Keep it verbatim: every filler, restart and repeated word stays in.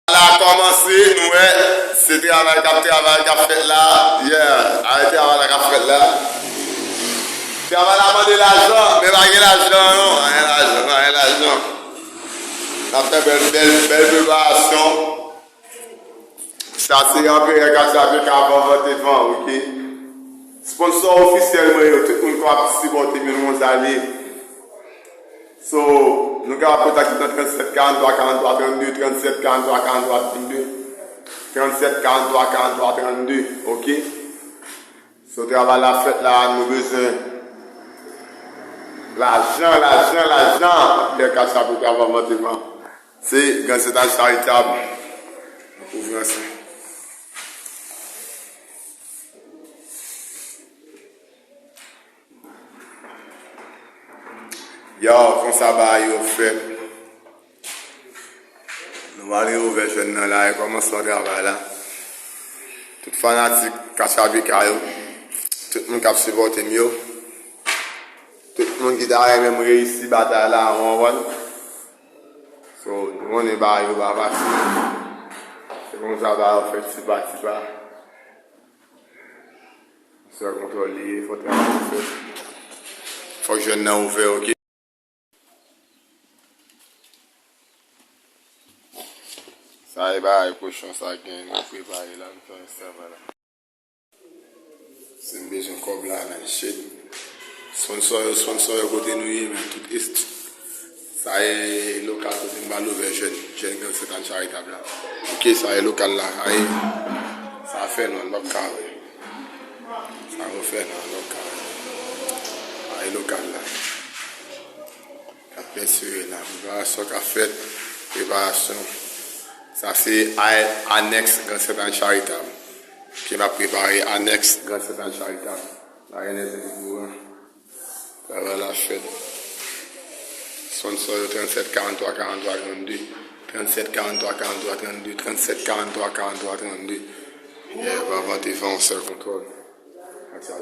La kòmanse, nou wè, se travay k ap travay k ap fèt la. Yeah, a travay la k ap fèt la. Travay la mande lajan, men pa gen lajan non, pa gen lajan, pa gen lajan. N ap fè bèl, bèl, bèl preparasyon. Sa se Anperè Katravik avan vant e van, oke? Sponsò ofisyèl mwen yo, tout moun k ap sipòte m yo, nou Gonzale. So, nou kapab kontakte nan trannsèt karantwa karantwa trannde, trannsèt karantwa karantwa trannde, trannsèt karantwa karantwa trannde, oke? So, travay la fèt la, nou bezwen lajan, lajan, lajan. Lè kach ap travay avan vant e van. Se Gran Sentay Charitab. Pou Franse. Yo, konsa bagay yo fèt. Nou pral reouvè jèn nan la, e kòmansman travay la. Tout fanatik Katravik yo, tout moun k ap sipòte m yo, tout moun ki ta renmen m reyisi batay la, w konprann? So, nou konnen bagay yo pa fasil. Se konsa bagay yo fèt tipa tipa. Sè kontwòl li ye, fò travay fèt. Fòk jèn nan ouvè, oke? Sa e bagay kochon sa gen, nou prepare la, nou fè yon travay la. Si m bezwen kòb la, men shit. Sponsò yo, sponsò yo, kote nou ye, men tout est. Sa e lokal kote m pral ouvè jèn, jèn Gran Sentay Charitab la. Oke, sa e lokal la. Sa e, sa fè non, m p ap ka wè. Sa yo fè non, m p ap ka wè. Sa e lokal la. K ap pèsire la. Preparasyon k ap fèt. Preparasyon. Sa se a-, anèks Gran Sentay Charitab. Ke m ap prepare anèks Gran Sentay Charitab. La gen de kou an. Travay la fèt. Sponsò yo trannsèt karantwa karantwa trannde. Trannsèt karantwa karantwa trannde. Trannsèt karantwa karantwa trannde. Yeah, pa vante van sèl kontwòl. Ak sa,